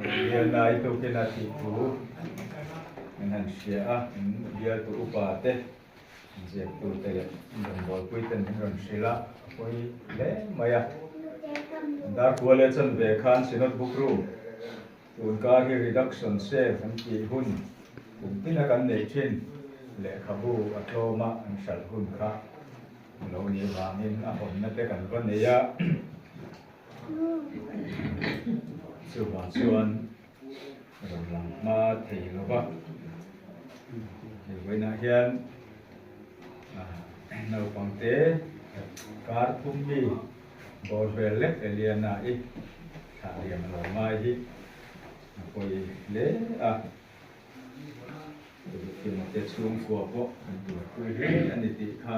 Liana i tukin a thih thu min han hria a, in bialtu upa te, ziaktu te leh rawngbawlpui ten min rawn hrilh a, a pawi hle mai a. Darkua leh chanve khan Synod Book Room tun kar hi reduction sale an tih hun kum tina kan neih thin lehkhabu a tlawma an hralh hun kha lo nih vangin a hawnna te kan va nei a. Chuvang chuan rawn lang hma thei lo va, hei vawiinah hian naupangte kar thum mi bawr vel lek Eliana i thlah liam a lo ngai hi a pawi hle a, Kimate chhungkua pawh kan tuarpui hle a ni tih kha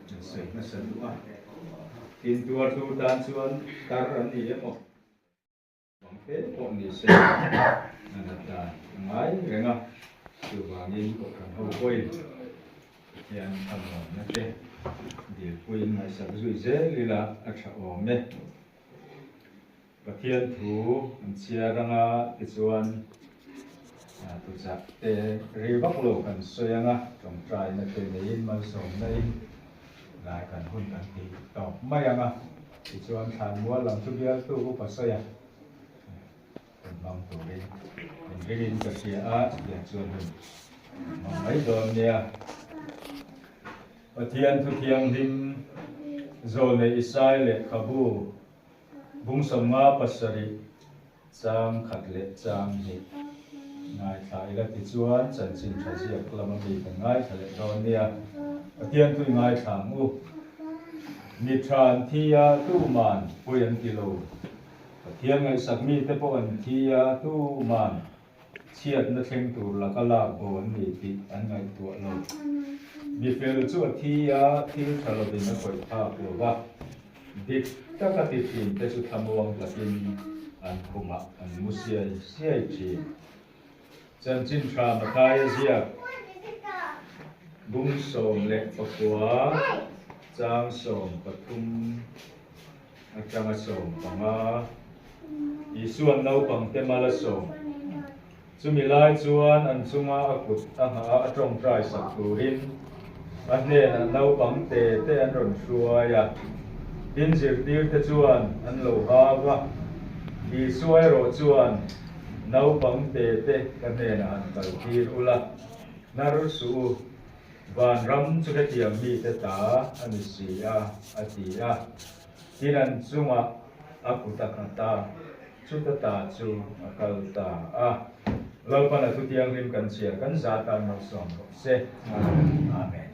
kan sawi hmasa duh a, tin tuartu tan chuan tar an ni emaw? Bang fe pawh ni se a nat dan a ngai reng a, chuvangin Kohhran ho pawhin hian a nuamna te dilpuiin ngaihsak zui zel ila a tha awm e. Pathian thu an chhiar anga tichuan tuchah te rei vak lo kan sawi anga tawngtaina te neiin malsawmna in lai kan hun kan tih tawp mai anga tichuan thlanmual lam chu bialtu upa sawi a hun hmang turin min ringin ka hria a chutiang chuan hun hmang mai dawn nia. Pathian thu thianghlim Zawlnei Isai lehkhabu Bung 57 chang khat leh chang hnih ngaithla ila tichuan chanchin tha ziak lama mi kan ngaithla leh dawn nia. Pathian tui ngaithla ang u. Mi tha an thi a, tuman pawi an ti lo. Pathian ngaihsak mite pawh an thi a, tuman Chhiatna thleng tur laka lak bo an ni tih an ngaihtuah lo. Mi fel chu a thi a, thil tha lovin a khawih phak lo va, dik taka ti thin te chu thlamuang takin an khumah an mu siai siai thin. Chanchin tha Mathaia ziak bung 19 chang 13 atanga 15 Isuan naupangte mal a sawm. Chumi lai chuan an chunga a kut a nghah a, a tawngtai sak turin a hnenah naupang te te an rawn hruai a. Tin zirtirte chuan an lo hau a, Isua erawh chuan, Naupang te te ka hnenah han kaltir ula, hnar suh u, Vanram chu hetiang mite ta a ni si a, a ti a. Tin an chungah a kut a nghat a, chuta ta chu a kal ta a. Lalpan a thu thianghlim kan chhiar kan za tan malsawm rawh se. Amen.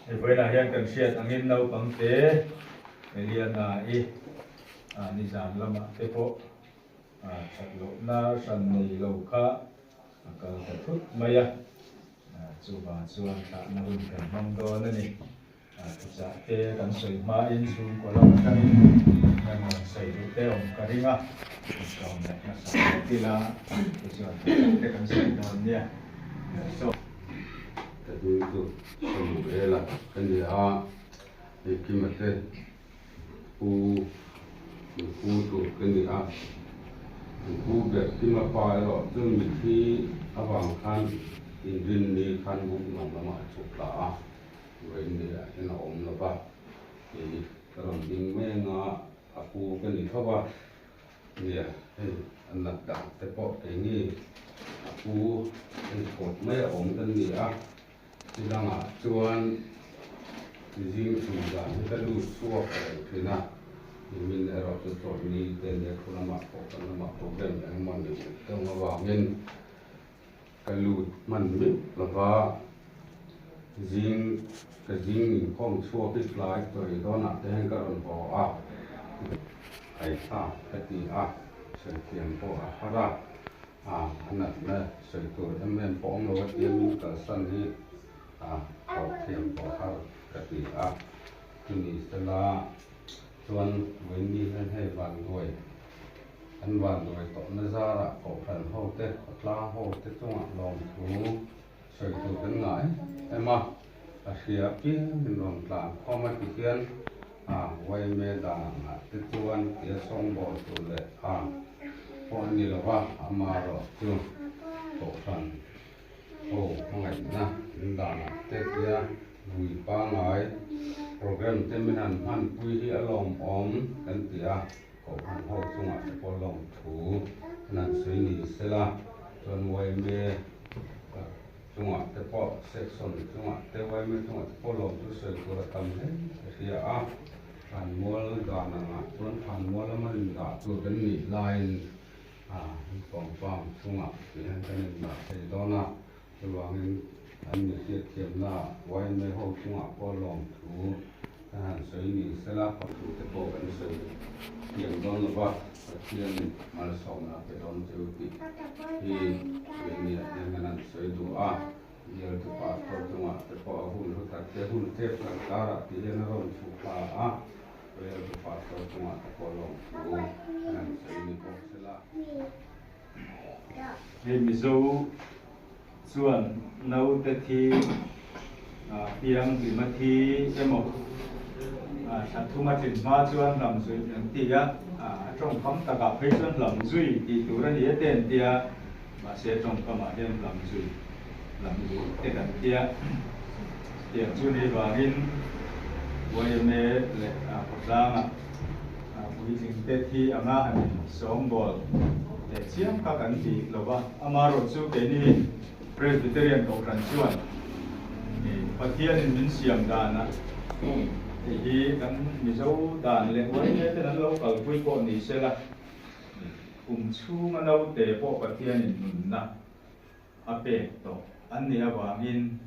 Hei vawiinah hian kan hriat angin naupangte Eliana i nizan lamah te pawh that lohna hran nei lo kha a kal ta thut mai a, chuvang chuan thlahna hun kan hmang dawn a ni. Thuchah te kan sawi hmain chhungkaw lam atangin kan rawn sawi duh te awm ka ring a, sawm leh hmasa leh ila tichuan thuchah te kan sawi dawn nia. So. Ka hming chu Samuela ka ni a, Engkima te pu min pu tur ka ni a, min pu ber Kima pa erawh chu mithi avang khan inrinni khan buk nuam lamah a chhuk ta a. Vawiin hian a awm lo va, kei ka rawn ding mai anga a pu ka ni tho va, nia hei a nat dan te pawh keini a pu hei kawt mai a awm kan ni a, chilangah chuan zing chhun zan hi ka lut chhuak reng thin a, nimin erawh chu chawlhni te nia thu lamah pawh kan lamah program engemaw ni deuh avangin Ka lut hman meuh lo va, zing ka zing inkhawm chhuak hi tlai tawih dawnah te hian ka rawn haw a, Haithlak ka ti a, sawi thiam pawh a har a, a natna sawi tur em em pawh awm lo a tia min kalsan hi tawh thiam pawh har ka ti a, chumi sela chuan vawiin hian hei vanduai An vanduai tawhna zarah Kohhran hote, khawtlang hote chungah lawmthu sawi tur kan ngah em em a, a hria apiangin rawn tlan khawm a ti hian a YMA dan ah te chuan tia sawngbawl tur leh a. pawh a ni lo va, amaherawhchu Kohhran ho hmangaihna in danah te tia vui pangngai program te min han hmanpui hi a lawmawm kan ti a, Kohhran ho chungah te pawh lawmthu kan han sawi ni sela chuan yma chungah te pawh section chungah te yma chungah te pawh lawmthu sawi tur a tam hle ka hria a. Thlanmual dan angah chuan thlanmual lama indah tur kan nih laiin compound chhungah tih hian kan indah thei dawn a, chuvangin an mi hriatthiamna yma ho chungah pawh lawmthu kan han sawi ni sela, thu te pawh kan sawi thiam dawn lo va, Pathianin malsawmna a pe dawn cheu tih hi keiniah hian kan han sawi duh a. Bialtu pastor chungah te pawh a hun hlu tak te hun tep kan karah tih hian a rawn chhuk ta a, bialtu pastor chungah te pawh lawmthu an han sawi ni bawk sela. Hei Mizo chuan naute thi piang hlima thi emaw thla thuma tlin hma chuan hlam zui an ti a, a tawngkam takah phei chuan hlam zui tih tur a ni e te an ti a. Mahse tawngkamah hian lam zui lam zui te kan tia. Tiang chu ni vangin yma leh khawtlangah puitling te thi anga han insawmbawl leh chiam kha kan ti lo va. Amaherawhchu keini Presbyterian Kohhran chuan Pathianin min siam danah hei hi kan Mizo dan leh yma ten an lo kalpui pawh ni sela, Kum chhunga naute pawh Pathianin nunna a pek tawh an nih avangin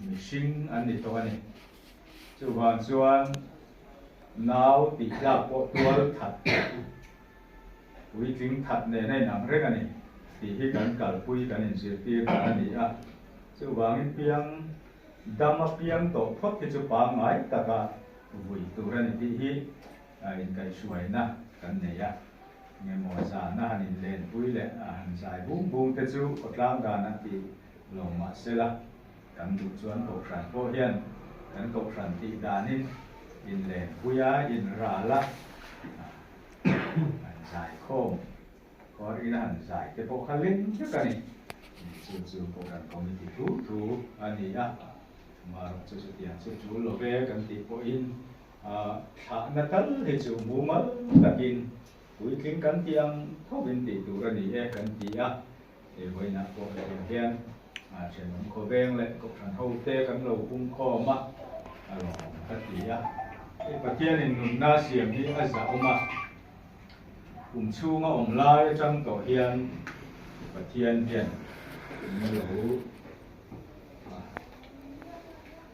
mihring an ni tawh a ni. Chuvang chuan nau tih tlak pawh tual that puitling that nen a inang reng a ni tih hi kan kalpui kan inzirtir dan a ni a. Chuvangin piang dam a piang tawh phawt hi chu pangngai taka vui tur a ni tih hi Inkaihhruaina kan nei a, engemaw zana han inlenpui leh han zai bung bung te chu khawtlang dan a tih lo mah sela, kan duh chuan kohhran pawh hian kan kohhran tih danin inlenpui a, inral a, han zai khawm kawr ina han zai te pawh kha ling vek a ni. Chu chu kohhran committee thu thu a ni a, amaherawhchu chutiang chu tul lo ve kan tih pawhin Thlahna tal hi chu mumal takin puitling kan tih ang thovin tih tur a ni e kan ti a, he vawiinah pawh hetiang hian thenawm khawveng leh kohhran hote kan lo pungkhawm a, a lawmawm ka ti a. Hei Pathianin nunna siam hi a zahawm a, kum chhunga awm lai atang tawh hian Pathian hian min lo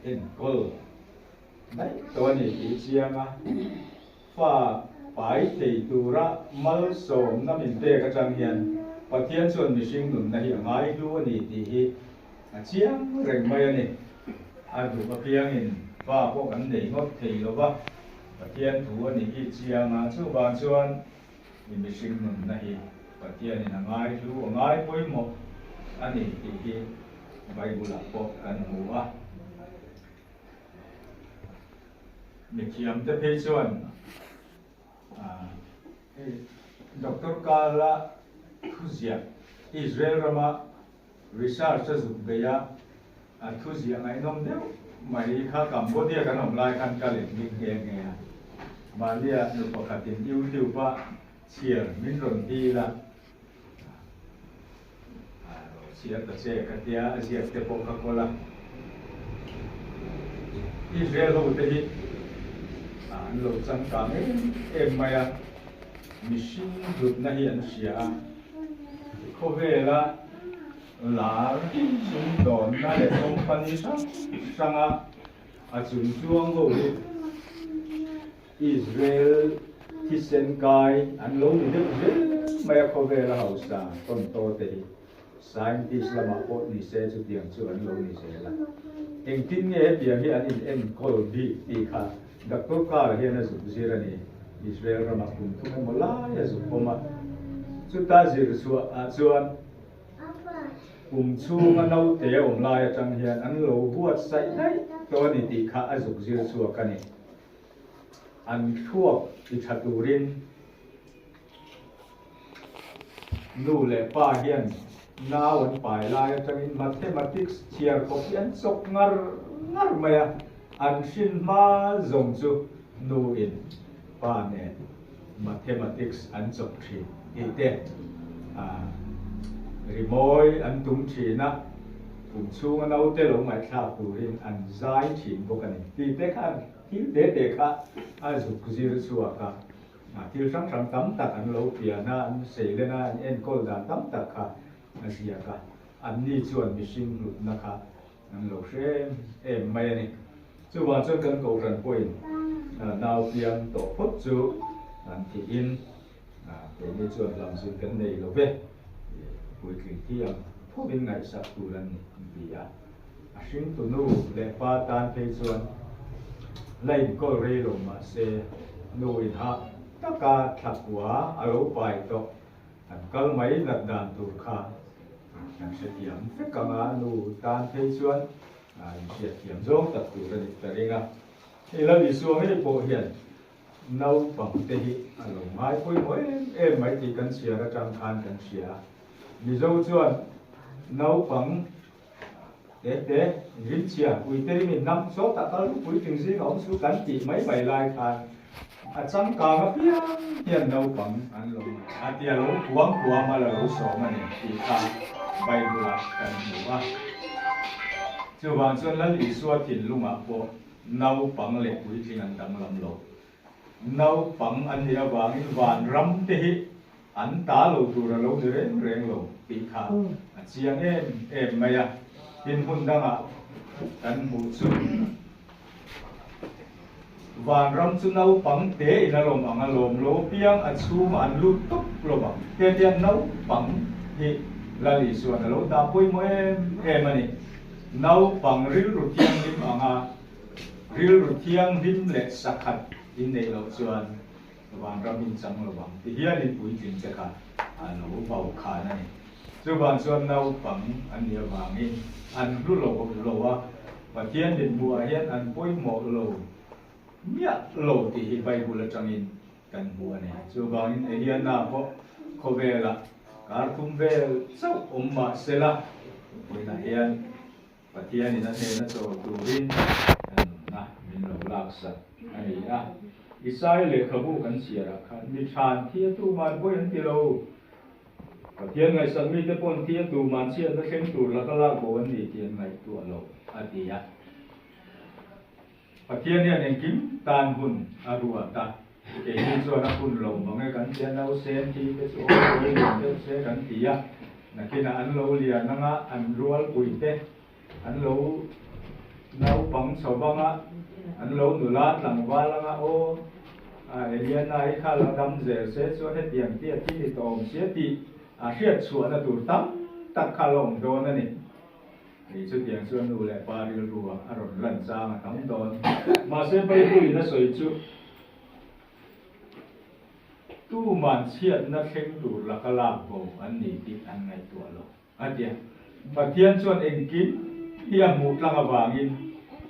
enkawl. Daih tawh a ni tih chiang a, fa pai thei tura malsawmna min pek atang hian Pathian chuan mihring nunna hi a ngaihlu a ni tih hi a chiang reng mai a ni. A duh apiangin fa pawh kan nei ngawt thei lo va, Pathian thu a nih hi chiang a, chuvang chuan i mihring nunna hi Pathianin a ngaihlu, a ngai pawimawh a ni tih hi Bible-ah pawh kan hmu a. Mithiam te phei chuan hei Doctor Kala thuziah Israel rama research a zuk bei a, a thuziah ngaihnawm deuh mai kha Cambodia kan awm lai khan ka let ning nghe nghe a. Mahnia nu pakhatin YouTube a chhiar min rawn dil a. Chhiar ta che ka tia a ziak te pawh ka kawl a. Israel ho te hi an lo changkang em em mai a, mihring hlutna hi an hria a, khawvela lar sumdawnna leh company hrang hranga a chungchuang ho hi Israel thisen kai an lo ni deuh zel mai a khawvel a hausa tawntaw te hi scientist lamah pawh ni se chutiang chu an lo ni zel a. Engtin nge hetiang hi an in enkawl bik tih kha Doctor Carr hian a zuk zir a ni. Israel ramah kum thum emaw lai a zuk awm a, chuta zir chhuah ah chuan kum chhunga naute a awm lai atang hian an lo buatsaih daih tawh a ni tih kha a zuk zir chhuak a ni. An thluak ti tha turin Nu leh pa hian nau an pai lai atangin mathematics chhiar khawp hi an chawk ngar ngar mai a, an hrin hma zawng chu nu in pa nen mathematics an chawp thin tih te rimawi an tum thin a, kum chhunga naute lo ngaihthlak turin an zai thin bawk a ni tih te khan thil te te kha a zuk zir chhuak a. Thil hrang hrang tam tak an lo pian a, an seilen a, an enkawl dan tam tak kha a ziak a. Anni chuan mihring hlutna kha an lo hre em em mai a ni. Chuvang chuan kan kohhran pawhin nau piang tawh phawt chu an thihin keini chuan hlamzin kan nei lo ve, puitling thi ang thovin ngaihsak tur an ni an ti a. A hringtunu leh pa tan phei chuan la inkawl rei lo mah se nu inhah taka thlakua a lo pai tawh an kal mai nat dan tur kha kan hrethiam vek ang a, nu tan phei chuan inhriatthiam zawng tak tur a nih ka ring a. Hei Lal Isua ngei pawh hian naupang te hi a lo ngai pawimawh em em mai tih kan chhiar atang khan kan hria a. Mizo chuan naupang Te te, rimchhia, puite rimin hnam sawtah kal puitling zing a awm chu kan tih mai mai lai khan a changkang apiang hian naupang an lo a tia lo kuang kuam a la lo sawm a ni tih kha Bible ah kan hmu a. Chuvang chuan Lal Isua thinlungah pawh naupang leh puitling an danglam lo. Naupang an nih avangin vanram te hi an ta lo tur a lo ni reng reng lo tih kha a chiang em em mai a. Tin hmun dangah kan hmuh chu vanram chu naupang te in a lawm ang a lawm lo piang a chhungah an lut tawp lo vang. Hetiang naupang hi Lal Isuan a lo dah pawimawh em em a ni. Naupang rilru thianghlim anga Rilru thianghlim leh sakhat in neih loh chuan vanram in chang lo ang ti hialin puitling che kha a lo vau khan a ni. Chuvang chuan naupang an nih avangin an hlu lo lo a, Pathian mithmuhah hian an pawimawh lo miah lo tih hi Bible atangin kan hmu a ni. Chuvangin Eliana pawh khawvelah kar thum vel chauh awm mah sela, vawiinah hian Pathianin a hnena chawl turin a nunna min lo laksak a ni a. Isai lehkhabu kan chhiarah khan mi than thi a tuman pawi an ti lo. Pathian ngaihsak mite pawn thi a tuman chhiatna thleng tur laka lak bo an ni tih an ngaihtuah lo a ti a. Pathian hian engkim tan hun a ruat a, keini chuan a hun lo mang e kan ti a, nausen thi te chu aw lo lian deuh se kan ti a, nakinah an lo lian anga an rualpui te an lo naupang chho vang a, an lo nula tlangval anga aw Eliana hi kha la dam zel se chuan hetiang tia thi ni tawh awm sia tih a hriat chhuahna tur tam tak kha la awm dawn a ni. Kei chutiang chuan nu leh pa rilru ah a rawn lan chang a tam dawn. Mahse Bible in a sawi chu tuman chhiatna thleng tur laka lak bo an ni tih an ngaihtuah lo a ti a. Pathian chuan engkim hi a hmuh tlang avangin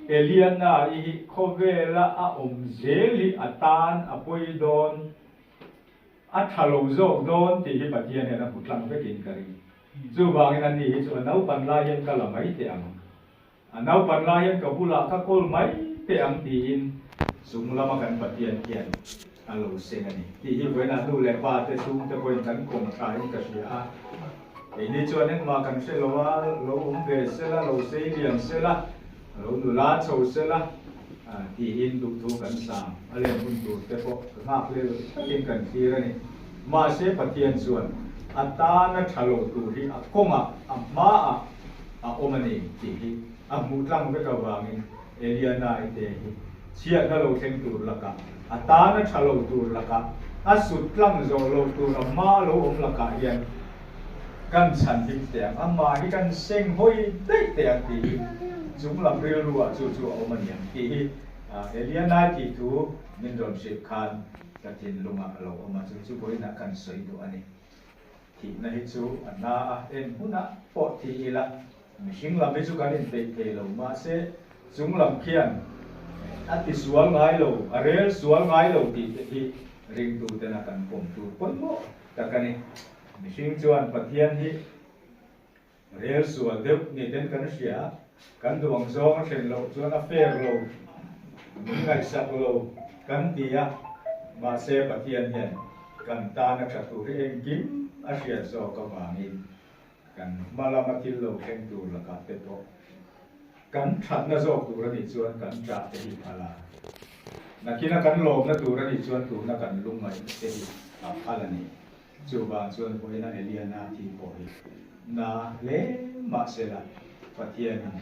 Eliana i hi khawvela a awm zel hi a tan a pawi dawn, a tha lo zawk dawn tih hi Pathian hian a hmu tlang vekin ka ring. Chuvangin ani hi chu a naupan lai hian ka la mai teh ang, a naupan lai hian ka bulah ka kawl mai teh ang tiin chung lama kan Pathian hian a lo seng a ni tih hi vawiinah nu leh pa te chhungte pawhin kan kawm thlain ka hria a. Keini chuan engmah kan hre lo a, lo awm ve sela, lo sei lian sela, lo nula chho sela tiin duhthu kan sam a len hun tur te pawh ka nghak lel takin kan thlir a ni. Mahse Pathian chuan a tana tha lo tur hi a kawngah, a hmaah a awm a ni tih hi a hmuh tlang vek avangin Eliana i te hi chhiatna lo thleng tur lakah, a tana tha lo tur lakah, a sut tlang zawh lo tur a hma lo awm lakah hian kan chhan him teh ang, amah hi kan seng hawi daih teh ang tih hi chunglam rilruah chu chu a awm a ni ang tih hi Eliana i tih thu min rawn hrilh khan Ka thinlungah a lo awm a, chu chu vawiinah kan sawi duh a ni. Thihna hi chu a na a, en hunah pawh thi ila, mihring lam hi chu kan inpeih thei lo, mahse chung lam khian a ti sual ngai lo, a rel sual ngai lo tih te hi ringtu tena kan pawm tur pawimawh tak a ni. Mihring chuan Pathian hi rel sual deuh ni ten kan hria, kan duh ang zawng a thlen loh chuan a fair lo, min ngaihsak lo kan ti a, mahse Pathian hian kan tan a tha tur hi engkim a hriat zawk avangin kan hma lama thil lo thleng tur lakah te pawh kan thatna zawk tur a nih chuan kan ṭah te hi phal a, nakina kan lawmna tur a nih chuan tuna kan lungngaihna te hi a phal a ni. Chuvang chuan vawiina Eliana thi pawh hi na hle mahsela Pathianin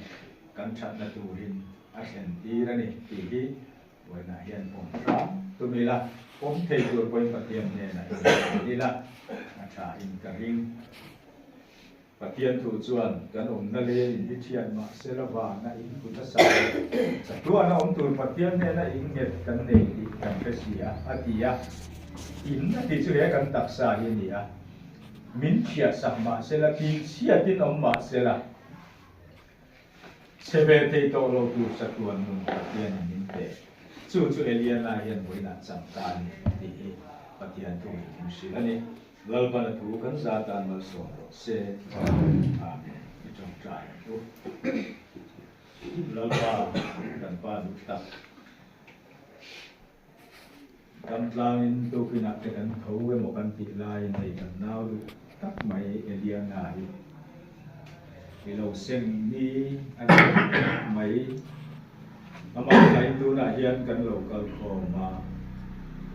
kan thatna turin a thlen tir a ni tih hi vawiinah hian pawm hram tum ila, pawm thei tur pawhin Pathian hnenah inhrilh ila a thain ka ring. Pathian thu chuan kan awmna leng in hi thian mahsela vana in kut a sa leh chatuan a awm tur Pathian hnena in nghet kan nei tih kan hre si a, a ti a. In a tih chu he kan taksa hi a ni a. Min thiah sak mahsela, tin chhiatin awm mahsela, chhe ve thei tawh lo tur chatuan nun Pathianin min pe. Chu chu Eliana hian vawiinah chang ta a ni tih hi Pathian thu in min hrilh a ni. Lalpan a thu kan za tan malsawm rawh se. Amen. I tawngtai ang u. Lalpa kan Pa duh tak. Damtlangin tukinah te kan tho emaw kan tih laiin hei kan nau duh tak mai Eliana hi i lo seng ni a ni mai. Amah thlain tunah hian kan lo kal khawm a,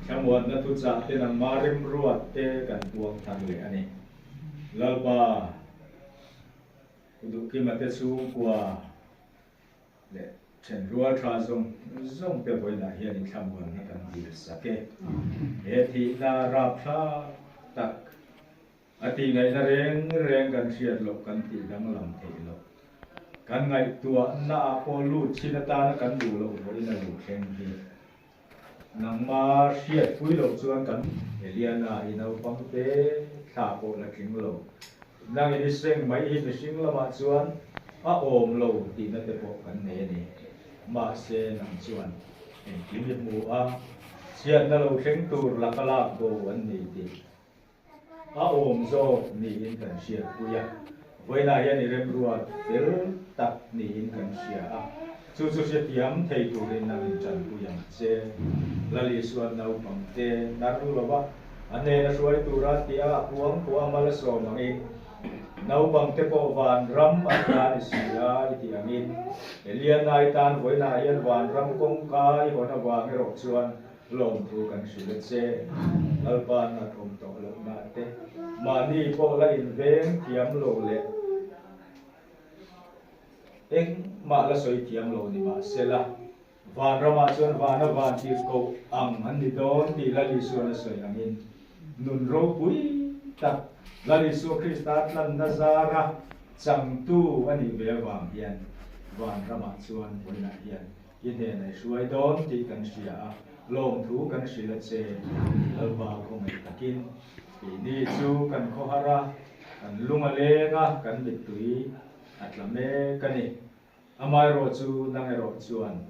thlamuanna thuchah te nangma remruat te kan puang thar leh a ni. Lalpa, U Duhkima te chhungkua leh thenrual tha zawng zawng te vawiinah hian i thlamuanna kan dil sak e. He thihna rapthlak tak A tihngaihna reng reng kan hriat loh kan tih danglam theih loh. Kan ngaihtuahna ah pawh lut chin atana kan duh loh vawiin a luh thleng hi. Nangma hriatpui loh chuan kan Eliana i naupang te thla pawh la tling lo. Nangin i seng mai hi mihring lamah chuan a awm lo tihna te pawh kan nei a ni. Mahse nang chuan engkim i hmu a, chhiatna lo thleng tur laka lak bo an ni tih A awm zawk niin kan hriatpui a, vawiinah hian i remruat fel tak niin kan hria a, chu chu hrethiam thei turin nang in tanpui ang che. Lal Isuan naupangte nar lova a hnena hruai tura tia a kuang pawh a mal a sawm angin, naupangte pawh vanram an ta ni si a i tih angin, Elianai tan vawiinah hian vanram kawngka i hawn avang erawh chuan Lawmthu kan hrilh a che. Lalpa nat awm tawh lohna te, mahni pawh la inveng thiam lo leh engmah la sawi thiam lo ni mahsela, vanramah chuan vana van tir koh ang an ni dawn tih Lal Isuan a sawi angin, nun ropui tak Lal Isua Krista tlanna zara changtu a nih ve avang hian vanramah chuan vawiinah hian I hnenah i hruai dawn tih kan hria a, lawmthu kan hrilh a che. Lalpa khawngaih takin keini chu kan khawhar a, kan lung a leng a, kan mittui a tla mek a ni. Amaherawh chu nang erawh chuan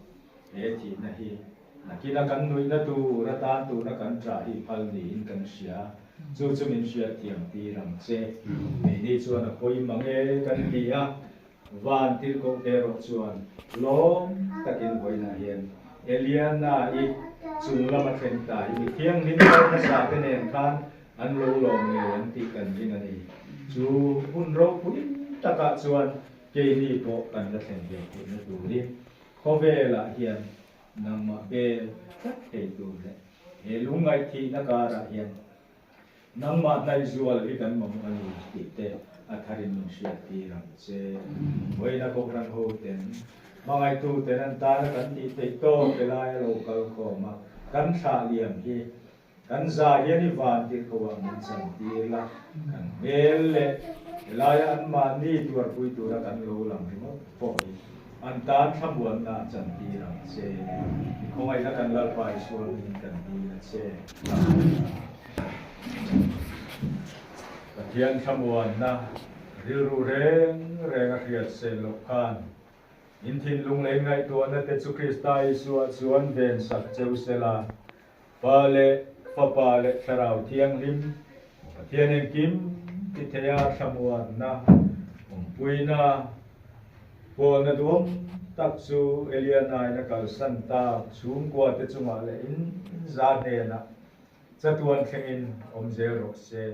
he thihna hi nakina kan nuihna tur atan tuna kan ṭah hi phal niin kan hria. Chu chu min hriatthiam tir ang che. Keini chuan a pawi mang e kan ti a. Van tirhkoh te erawh chuan lawm takin vawiinah hian Eliana-i chung lama thleng ta hi mi thianghlim kal hmasa te nen khan an lo lawm ngei ang tih kan ring a ni. Chu hun ropui takah chuan keini pawh kan la thlen ve theihna turin khawvelah hian nangmah bel tlat thei tur leh he lungngaih thihna karah hian Nangmah hnaihzual hi kan mamawh a ni tih te a tharin min hriat tir ang che. Vawiina Kohhran ho ten hmangaihtu ten an tana kan tih theih tawk te lai a lo kal khawm a, kan thlah liam hi kan za hian i van tirh ko ah min chan tir la, kan hmel leh helaia anmahni tuarpui tura kan lo lang ringawt pawh hi an tan thlamuanna a chan tir ang che. I khawngaihna kan Lalpa Isua hmingin kan dil a che. Pathian thlamuanna rilru reng reng a hriat sen loh khan in thinlung leh in ngaihtuahna te chu Krista Isua chuan ven sak cheu sela, Pa leh Fapa leh Thlarau Thianghlim. Pathian engkim ti theia thlamuanna, awmpuina, pawlna duhawm tak chu Elianain a kalsan tak chhungkua te chungah leh in za hnenah chatuan thlengin awm zel rawh se.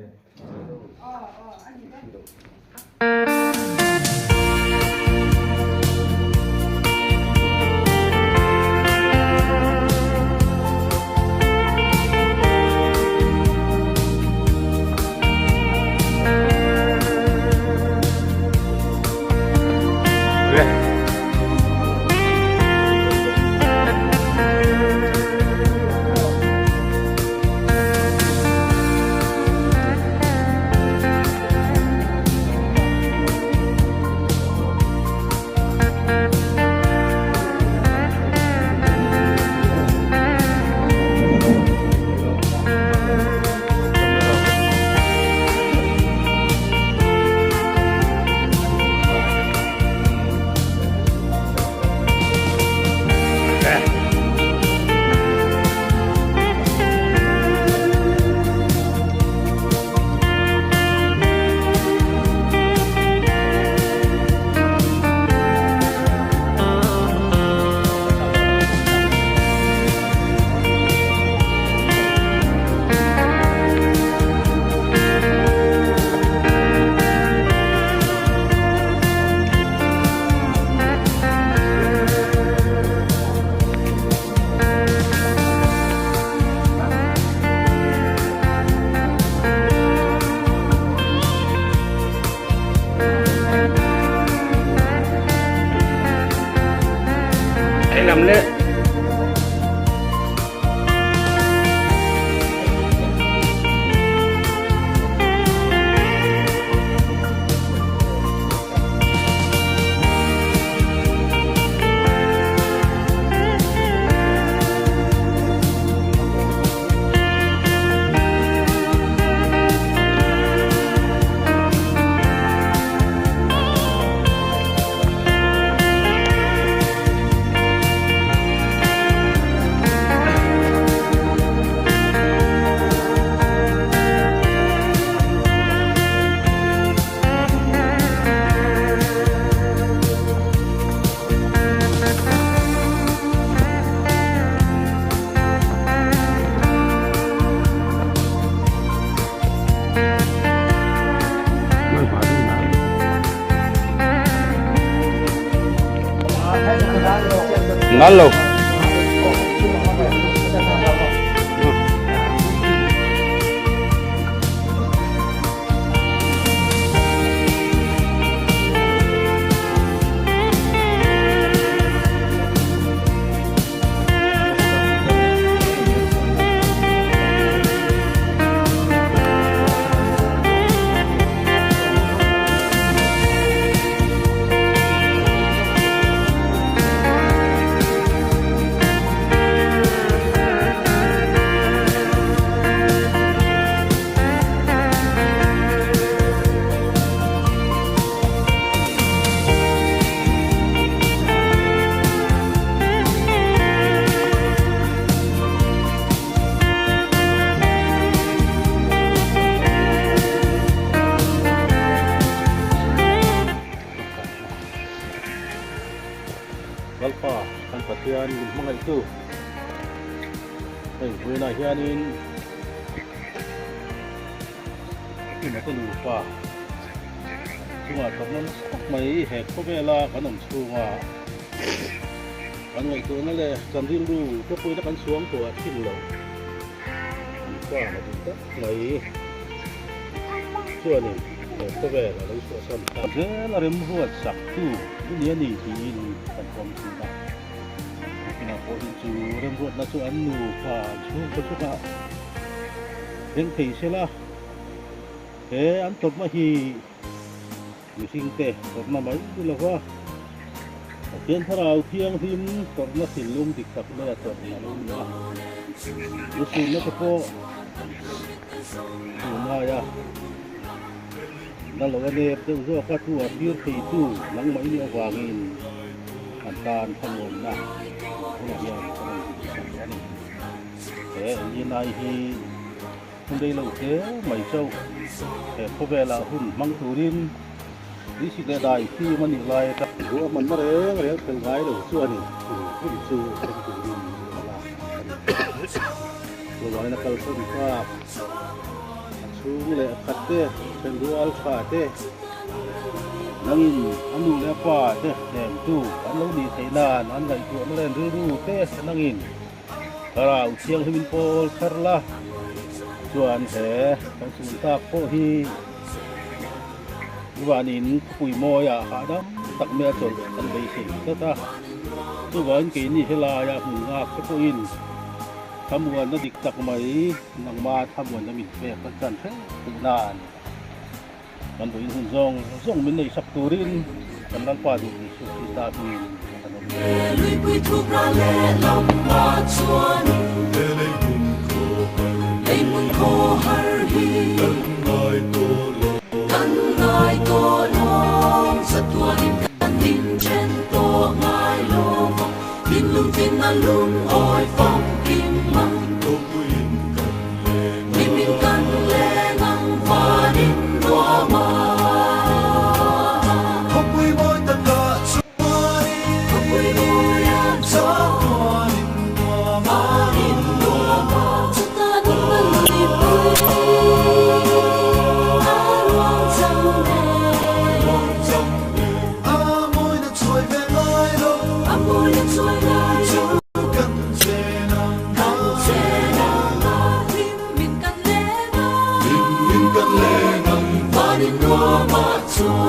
Nal lo. Lalpa kan Pathian min hmangaihtu hei vawiinah hianin Tumate nupa chungah tawrhna nasa tak mai he khawvela kan awm chhunga kan ngaihtuahna leh kan rilru te pawhin a kan suang tawh a thin lo an pa na duh tak mai chuanin he khawvel a lo chhuahsan ta zel a remruat sak tu i ni a ni tiin kan pawm thin a tunah pawh hi chu remruatna chu an nupa an chhungkaw chungah Reng thei sela, he an tawpna hi mihringte tawpna mai ni lova, Pathian Thlarau Thianghlim tawrhna thinlung dik tak maia tawrh a lo ni a. Lusunna te pawh tunlaia na lo a nep deuh zawka thu a thlir theitu nangmah i nih avangin an tan thlamuanna hunah hian ka rawn hmuhsak a ni. He Elinai hi. Hun rei lo hle mai chauh he khawvelah hun hmang turin Tuisik leh dai fim a nih lai atang ruahmanna reng reng fel ngai lo chuanin chu hun chu thleng turin min lo lak a ni. Chuvangin a kalsan tak a chhung leh a khat te, thenrual tha te, nangin a nu leh a pa te hnemtu an lo nih theih nan an ngaihtuahna leh an rilru te nangin Thlarau Thianghlimin pawl thar la chuan he kan sun tak pawh hi Ivanin khawpui mawiah hahdam tak mai a chawlh kan beisei tlat a. Chuvangin keini helaia hmun ngak te pawhin thlamuanna dik tak mai nangma thlamuanna min pek kan chan hreh theih nan kan vawiin hun zawng zawng min nei sak turin kan Lalpa duh Isua Krista hmingin kan awm e. Luipui thukra lehlam ah chuan He leihmun khaw har hi Leihmun khaw har hi Kan ngai tawh lo Kan ngai tawh lo Chatuanin kan inchen tawh ngai lo vang Thinlung thin a lungawi famkim ang Thopuiin kan leng a. Hlimin kan leng ang vanin nuam a. Khawpui mawi takah chuanin. Khawpui mawiah chuan. Chatuanin nuam a. Vanin nuam a. Chutah nunna luipui a ruang chang nen. Ruang chang nen. A mawina chuai ve ngai lo. A mawina chuai ngai lo. Chu kan chen ang a. Kan chen ang a. Hlim in kan leng a. Hlim in kan leng ang. Vanin nuam ah chuan.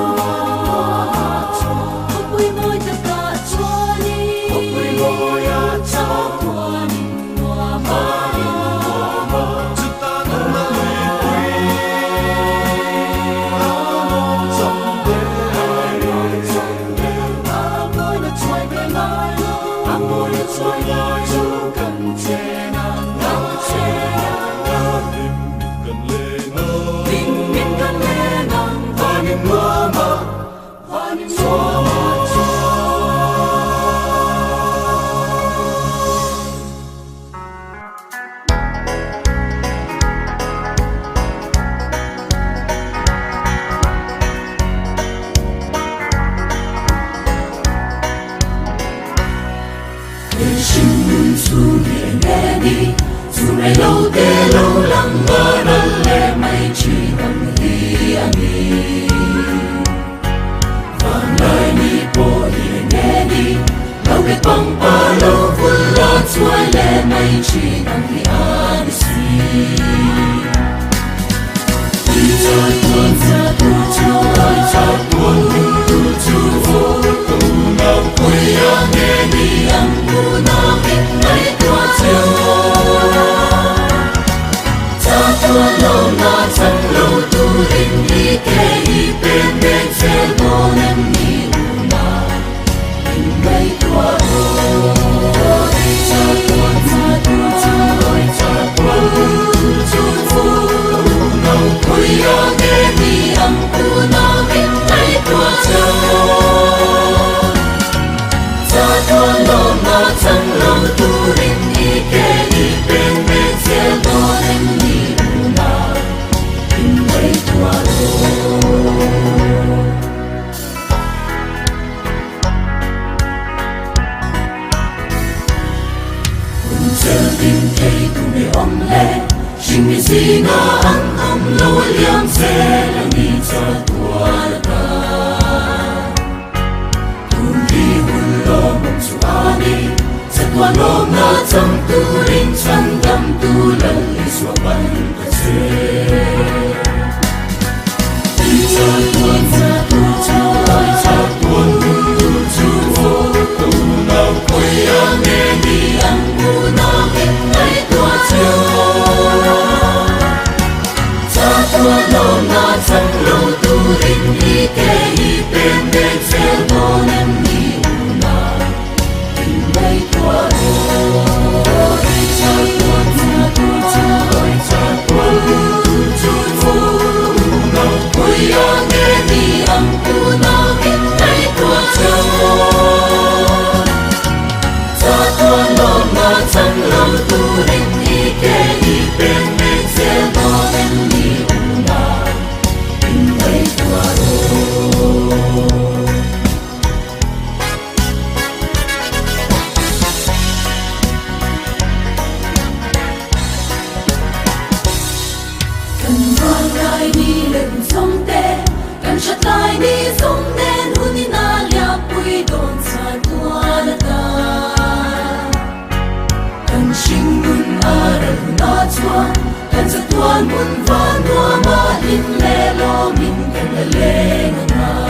Khawpui mawi takah chuanin. Khawpui mawi ah chuan. Chatuanin nuam a. Vanin nuam a. Chutah nunna luipui a nuam cham hle. A nuam cham hle. A mawina chuai ve ngai lo. A mawina chuai ngai lo. Kan chen ang a. Kan chen ang a. Hlim in kan leng ang. Hlim in kan leng ang. Vanin nuam ah. Vanin nuam ah chuan. He hringnun chhung hi eng nge ni? Chu rei lo te lo lang a ral leh mai thin ang hi a ni. Vanlai ni pawh hi eng nge ni? Lo bet pangpar lo vul la chuai leh mai thin ang hi a ni si. Kan rualkai ni leh hun zawngte, kan hratlai ni zawng nen hun ina liampui dawn chhuah tual ata. Kan hringnun a ral hunah chuan kan chatuan hmun van nuama hlim leh lawmin kan la leng ang a.